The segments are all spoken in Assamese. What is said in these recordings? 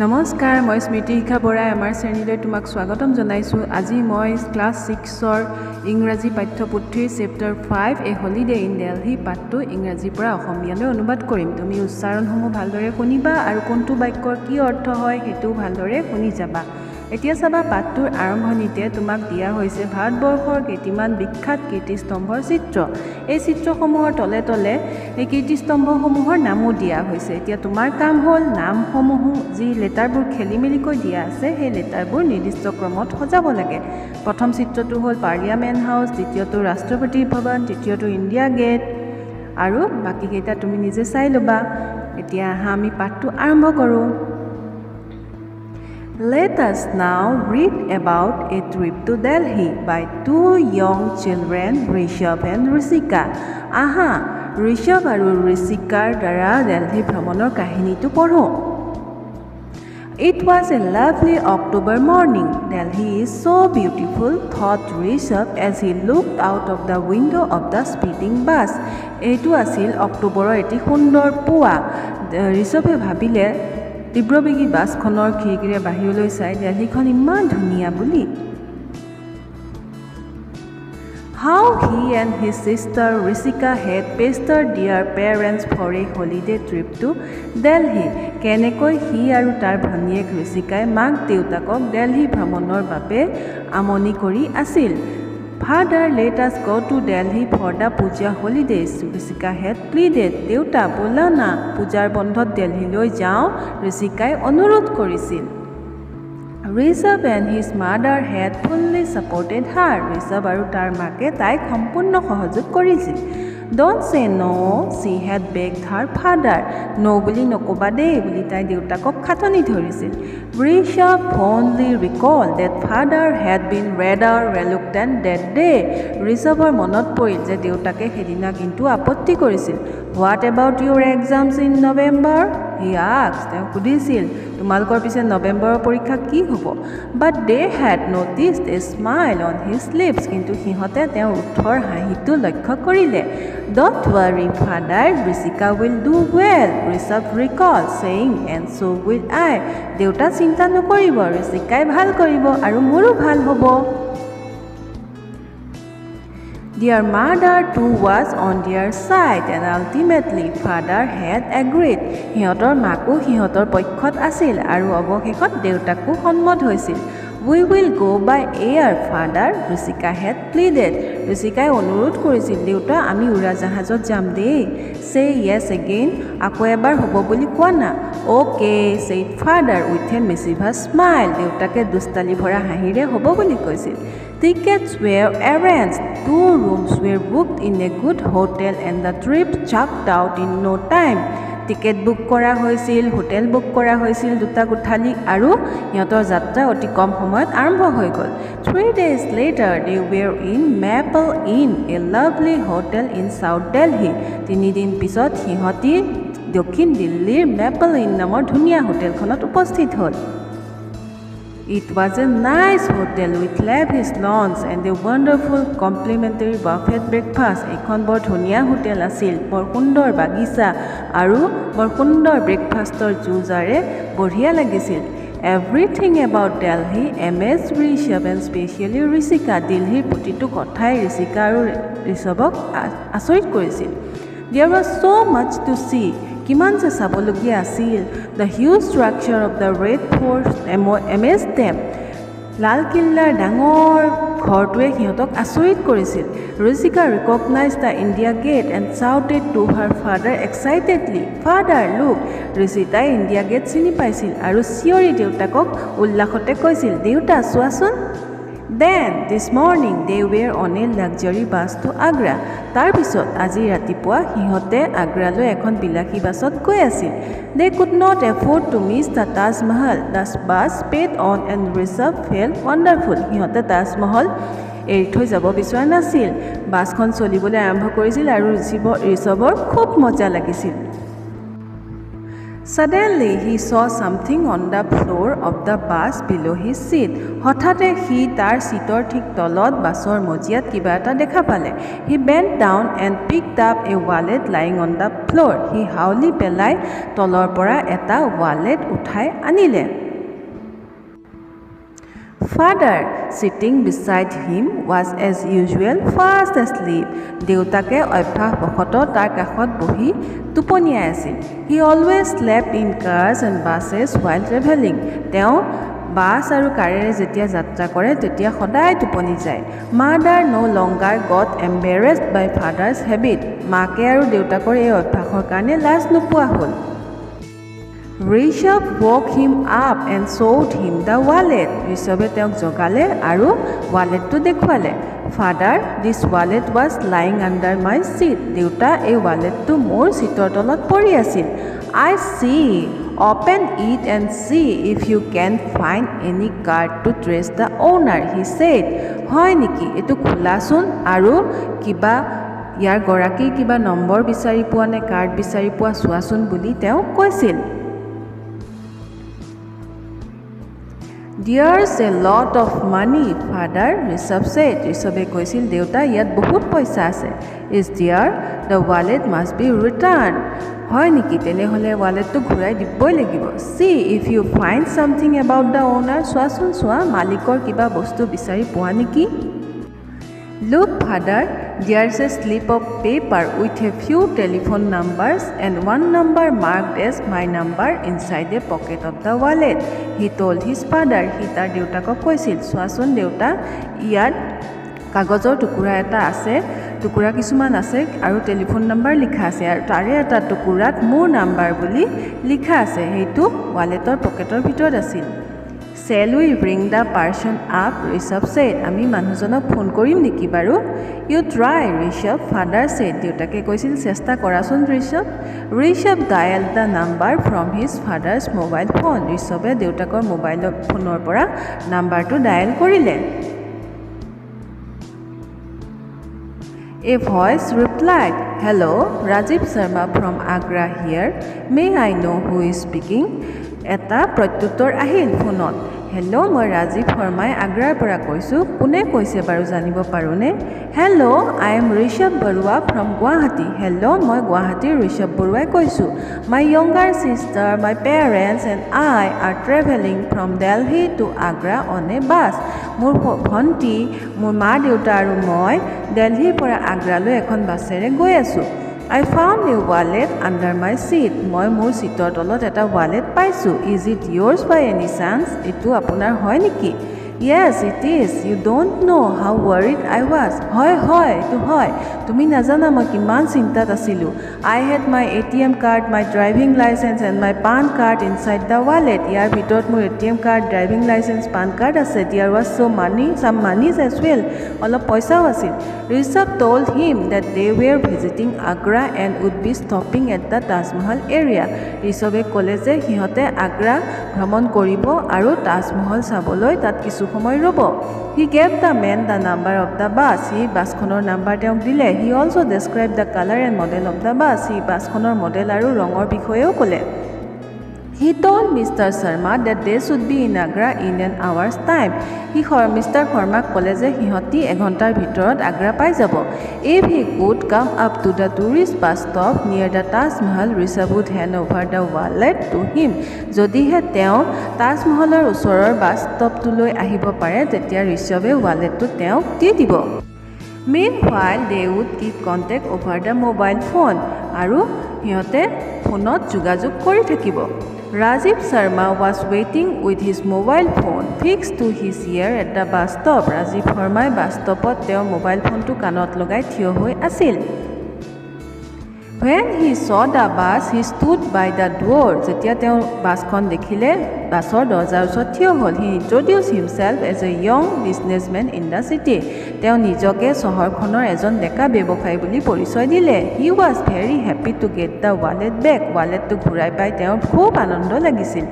নমস্কাৰ, মই স্মৃতিশিখা বৰাই আমাৰ শ্ৰেণীলৈ তোমাক স্বাগতম জনাইছোঁ। আজি মই ক্লাছ ছিক্সৰ ইংৰাজী পাঠ্যপুথিৰ Chapter 5, A Holiday in Delhi পাঠটো ইংৰাজীৰ পৰা অসমীয়ালৈ অনুবাদ কৰিম। তুমি উচ্চাৰণসমূহ ভালদৰে শুনিবা আৰু কোনটো বাক্যৰ কি অৰ্থ হয়, সেইটোও ভালদৰে শুনি যাবা। এতিয়া চাবা, পাঠটোৰ আৰম্ভণিতে তোমাক দিয়া হৈছে ভাৰতবৰ্ষৰ কেইটিমান বিখ্যাত কীৰ্তিস্তম্ভৰ চিত্ৰ। এই চিত্ৰসমূহৰ তলে তলে এই কীৰ্তিস্তম্ভসমূহৰ নামো দিয়া হৈছে। এতিয়া তোমাৰ কাম হ'ল নামসমূহো যি লেটাৰবোৰ খেলি মেলিকৈ দিয়া আছে, সেই লেটাৰবোৰ নিৰ্দিষ্ট ক্ৰমত সজাব লাগে। প্ৰথম চিত্ৰটো হ'ল পাৰ্লিয়ামেণ্ট হাউচ, দ্বিতীয়টো ৰাষ্ট্ৰপতি ভৱন, তৃতীয়টো ইণ্ডিয়া গেট আৰু বাকীকেইটা তুমি নিজে চাই ল'বা। এতিয়া আহা, আমি পাঠটো আৰম্ভ কৰোঁ। Let us now read about a trip to Delhi by two young children, Rishabh and Rishika. আহা, ঋষভ আৰু ঋষিকাৰ দ্বাৰা দেলহি ভ্ৰমণৰ কাহিনীটো পঢ়োঁ। It was a lovely October morning. "Delhi is so beautiful," thought Rishabh as he looked out of the window of the speeding bus. এইটো আছিল অক্টোবৰৰ এটি সুন্দৰ পুৱা। ঋষভে ভাবিলে তীব্ৰবেগী বাছখনৰ খিৰিকীৰে বাহিৰলৈ চাই, দেলহিখন ইমান ধুনীয়া বুলি। How he and his sister Rishika had pestered their parents for a holiday trip to Delhi. কেনেকৈ সি আৰু তাৰ ভনীয়েক ঋষিকাই মাক দেউতাকক দেলহি ভ্ৰমণৰ বাবে আমনি কৰি আছিল। "Father, let us go to Delhi for the Puja holidays," Rishika had pleaded. দেউতা, ব'লা না, পূজাৰ বন্ধত দেলহিলৈ যাওঁ, ঋষিকাই অনুৰোধ কৰিছিল। Rishabh and his mother had fully supported her. Rishabh আৰু তাৰ মাকে তাইক সম্পূৰ্ণ সহযোগ কৰিছিল। "Don't say no," she had begged her father. ন' বুলি নক'বা দেই বুলি তাই দেউতাকক খাটনি ধৰিছিল। Rishabh fondly recalled that father had been rather reluctant that day. ঋষভৰ মনত পৰিল যে দেউতাকে সেইদিনা কিন্তু আপত্তি কৰিছিল। "What about your exams in November?" he asked. তেওঁ সুধিছিল, তোমালোকৰ পিছে নৱেম্বৰৰ পৰীক্ষা কি হ'ব? But they had noticed a smile on his lips. কিন্তু সিহঁতে তেওঁৰ ওঁঠৰ হাঁহিটো লক্ষ্য কৰিলে। "Don't worry, father, Rishika will do well," Rishabh recalled saying, "and so will I." দেউতা, চিন্তা নকৰিব, ঋষিকাই ভাল কৰিব আৰু মোৰো ভাল হ'ব। Their mother too was on their side, and ultimately father had agreed. সিহঁতৰ মাকো সিহঁতৰ পক্ষত আছিল আৰু অৱশেষত দেউতাকো সন্মত হৈছিল। "We will go by air, father," Rishika had pleaded. ঋষিকাই অনুৰোধ কৰিছিল, দেউতা, আমি উৰাজাহাজত যাম দেই। Say yes again. আকৌ এবাৰ হ'ব বুলি কোৱা না। "Okay," said father with a mischievous smile. দেউতাকে দুষ্টালি ভৰা হাঁহিৰে হ'ব বুলি কৈছিল। Tickets were arranged, two rooms were booked in a good hotel, and the trip chugged out in no time. Ticket book কৰা হৈছিল, হোটেল বুক কৰা হৈছিল দুটা কোঠালি আৰু সিহঁতৰ যাত্ৰা অতি কম সময়ত আৰম্ভ হৈ গ'ল। 3 days later, they were in Maple Inn, a lovely hotel in South Delhi. তিনিদিন পিছত সিহঁতি দক্ষিণ দিল্লীৰ মেপল ইন নামৰ ধুনীয়া হোটেলখনত উপস্থিত হ'ল। It was a nice hotel with lavish lawns and a wonderful complimentary buffet breakfast. এইখন বৰ ধুনীয়া হোটেল আছিল, বৰ সুন্দৰ বাগিচা আৰু বৰ সুন্দৰ ব্ৰেকফাষ্টৰ যোজাৰে বঢ়িয়া লাগিছিল। Everything about Delhi amazed Rishabh and specially Rishika. দিল্লীৰ প্ৰতিটো কথাই ঋষিকা আৰু ঋষভক আচৰিত কৰিছিল। There was so much to see. কিমান যে চাবলগীয়া আছিল! The huge structure of the Red Fort amazed them. লালকিল্লাৰ ডাঙৰ ঘৰটোৱে সিহঁতক আচৰিত কৰিছিল। Rishika recognized the India Gate and shouted to her father excitedly, "Father, look!" ঋষিতাই India gate চিনি পাইছিল আৰু চিঞৰি দেউতাকক উল্লাসতে কৈছিল, দেউতা, চোৱাচোন। Then this morning they were on a luxury bus to Agra. তাৰপিছত আজি ৰাতিপুৱা সিহঁতে আগ্ৰালৈ এখন বিলাসী বাছত গৈ আছিল। They could not afford to miss the Taj Mahal. The bus sped on and Rishabh felt wonderful. সিহঁতে তাজমহল এৰি থৈ যাব বিচৰা নাছিল। বাছখন চলিবলৈ আৰম্ভ কৰিছিল আৰু ঋষভৰ খুব মজা লাগিছিল। Suddenly he saw something on the floor of the bus below his seat. হঠাতে সি তাৰ ছিটৰ ঠিক তলত বাছৰ মজিয়াত কিবা এটা দেখা পালে। He bent down and picked up a wallet lying on the floor. সি হাউলি পেলাই তলৰ পৰা এটা ৱালেট উঠাই আনিলে। Father, sitting beside him, was as usual fast asleep. দেউতাকে অভ্যাসবশতঃ তাৰ কাষত বহি টোপনিয়াই আছিল। He always slept in cars and buses while travelling. তেওঁ বাছ আৰু কাৰেৰে যেতিয়া যাত্ৰা কৰে তেতিয়া সদায় টোপনি যায়। Mother no longer got embarrassed by father's habit. মাকে আৰু দেউতাকৰ এই অভ্যাসৰ কাৰণে লাজ নোপোৱা হ'ল। Rishabh woke him up and showed him the wallet. ঋষভে তেওঁক জগালে আৰু ৱালেটটো দেখুৱালে। Father, this wallet was lying under my seat. দেউতা, এই ৱালেটটো মোৰ ছিটৰ তলত পৰি আছিল। I see. Open it and see if you can find any card to trace the owner, he said. হয় নেকি, এইটো খোলাচোন আৰু কিবা ইয়াৰ গৰাকীৰ কিবা নম্বৰ বিচাৰি পোৱা নে কাৰ্ড বিচাৰি পোৱা চোৱাচোন বুলি তেওঁ কৈছিল। There's a lot of money, father, Rishabh said. ঋষভে কৈছিল, দেউতা, ইয়াত বহুত পইচা আছে। Is there? The wallet must be returned. হয় নেকি, তেনেহ'লে ৱালেটটো ঘূৰাই দিবই লাগিব। See if you find something about the owner. চোৱাচোন চোৱা, মালিকৰ কিবা বস্তু বিচাৰি পোৱা নেকি? Look, father, there's a slip of paper with a few telephone numbers and one number marked as my number inside a pocket of the wallet, he told his father. সি তাৰ দেউতাকক কৈছিল, চোৱাচোন দেউতা, ইয়াত কাগজৰ টুকুৰা এটা আছে, টুকুৰা কিছুমান আছে আৰু টেলিফোন নাম্বাৰ লিখা আছে আৰু তাৰে এটা টুকুৰাত মোৰ নাম্বাৰ বুলি লিখা আছে। সেইটো ৱালেটৰ পকেটৰ ভিতৰত আছিল। Shall we ring the person up, Rishabh said. আমি মানুহজনক ফোন কৰিম নেকি বাৰু? You try, Rishabh, father said. দেউতাকে কৈছিল, চেষ্টা কৰাচোন Rishabh. Rishabh dialled the number from his father's mobile phone. ঋষভে দেউতাকৰ মোবাইল ফোনৰ পৰা নাম্বাৰটো ডায়েল কৰিলে। A voice replied, Hello, Rajiv Sharma from Agra here. May I know who is speaking? এটা প্ৰত্যুত্তৰ আহিল ফোনত। হেল্ল', মই ৰাজীৱ শৰ্মাই আগ্ৰাৰ পৰা কৈছোঁ। কোনে কৈছে বাৰু জানিব পাৰোঁনে? Hello, I am Rishabh Barua from Guwahati. Hello, মই গুৱাহাটীৰ ঋষভ বৰুৱাই কৈছোঁ। My younger sister, my parents and I are travelling from Delhi to Agra on a bus. মোৰ ভণ্টি, মোৰ মা দেউতা আৰু মই দেলহিৰ পৰা আগ্ৰালৈ এখন বাছেৰে গৈ আছোঁ। I found a wallet under my seat. মই মোৰ ছিটৰ তলত এটা ৱালেট পাইছোঁ। Is it yours by any chance? এইটো আপোনাৰ হয় নেকি? Yes, it is. You don't know how worried I was. হয় হয়, এইটো হয়। তুমি নাজানা মই কিমান চিন্তাত আছিলোঁ। I had my ATM card, my driving licence and my PAN card inside the wallet. ইয়াৰ ভিতৰত মোৰ ATM card, driving licence, PAN card আছে। There was so money, some moneys as well. অলপ পইচাও আছিল। Rishabh told him that they were visiting Agra and would be stopping at the Taj Mahal area. ঋষভে ক'লে যে সিহঁতে আগ্ৰা ভ্ৰমণ কৰিব আৰু তাজমহল চাবলৈ তাত কিছু সময় ৰ'ব। He gave the man the number of the bus. সি বাছখনৰ নাম্বাৰ তেওঁক দিলে। He also described the colour and model of the bus. সি বাছখনৰ মডেল আৰু ৰঙৰ বিষয়েও ক'লে। He told Mr. Sharma that they should be in Agra in an hour's time. He Mr. শৰ্মাক ক'লে যে সিহঁতি এঘণ্টাৰ ভিতৰত আগ্ৰা পাই যাব। If he could come up to the tourist bus stop near the Taj Mahal, Rishabh would hand over the wallet to him. যদিহে তেওঁ তাজমহলৰ ওচৰৰ বাছ ষ্টপটোলৈ আহিব পাৰে, তেতিয়া ঋষভে ৱালেটটো তেওঁক দি দিব। Meanwhile, they would keep contact over the mobile phone. আৰু সিহঁতে ফোনত যোগাযোগ কৰি থাকিব। Rajiv Sharma was waiting with his mobile phone fixed to his ear at the bus stop. Rajiv শৰ্মাই বাছ ষ্টপত তেওঁৰ মোবাইল ফোনটো কাণত লগাই থিয় হৈ আছিল। When he saw the bus, he stood by the door. যেতিয়া তেওঁ বাছখন দেখিলে, বাছৰ দৰ্জাৰ ওচৰত থিয় হ'ল। He introduced himself as a young businessman in the city. তেওঁ নিজকে চহৰখনৰ এজন ডেকা ব্যৱসায়ী বুলি পৰিচয় দিলে। He was very happy to get the wallet back. ৱালেটটো ঘূৰাই পাই তেওঁৰ খুব আনন্দ লাগিছিল।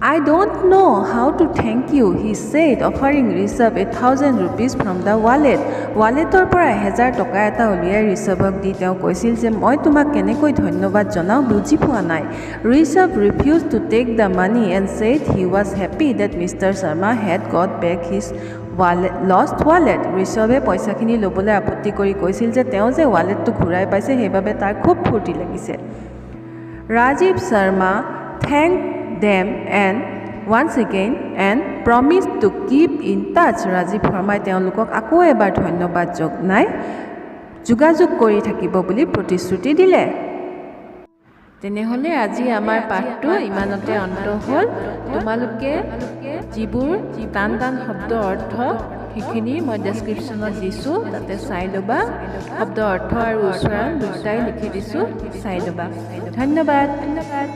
I don't know how to thank you, he said, offering Rishabh ₹1,000 from the wallet. ৱালেটৰ পৰা 1000 টকা এটা উলিয়াই ঋষভক দি তেওঁ কৈছিল যে মই তোমাক কেনেকৈ ধন্যবাদ জনাওঁ বুজি পোৱা নাই। Rishabh refused to take the money and said he was happy that Mister Sharma had got back his lost wallet. ঋষভে পইচাখিনি ল'বলৈ আপত্তি কৰি কৈছিল যে তেওঁ যে ৱালেটটো ঘূৰাই পাইছে, সেইবাবে তাৰ খুব ফূৰ্তি লাগিছে। Rajiv Sharma thanked them and once again and promised to keep in touch. Rajiv শৰ্মাই তেওঁলোকক আকৌ এবাৰ ধন্যবাদ জনাই যোগাযোগ কৰি থাকিব বুলি প্ৰতিশ্ৰুতি দিলে। তেনেহ'লে আজি আমাৰ পাঠটো ইমানতে অন্ত হ'ল। তোমালোকে যিবোৰ টান টান শব্দ অৰ্থ, সেইখিনি মই ডেছক্ৰিপশ্যনত দিছোঁ, তাতে চাই ল'বা। শব্দ অৰ্থ আৰু উচ্চাৰণ দুয়োটাই লিখি দিছোঁ, চাই ল'বা। ধন্যবাদ, ধন্যবাদ।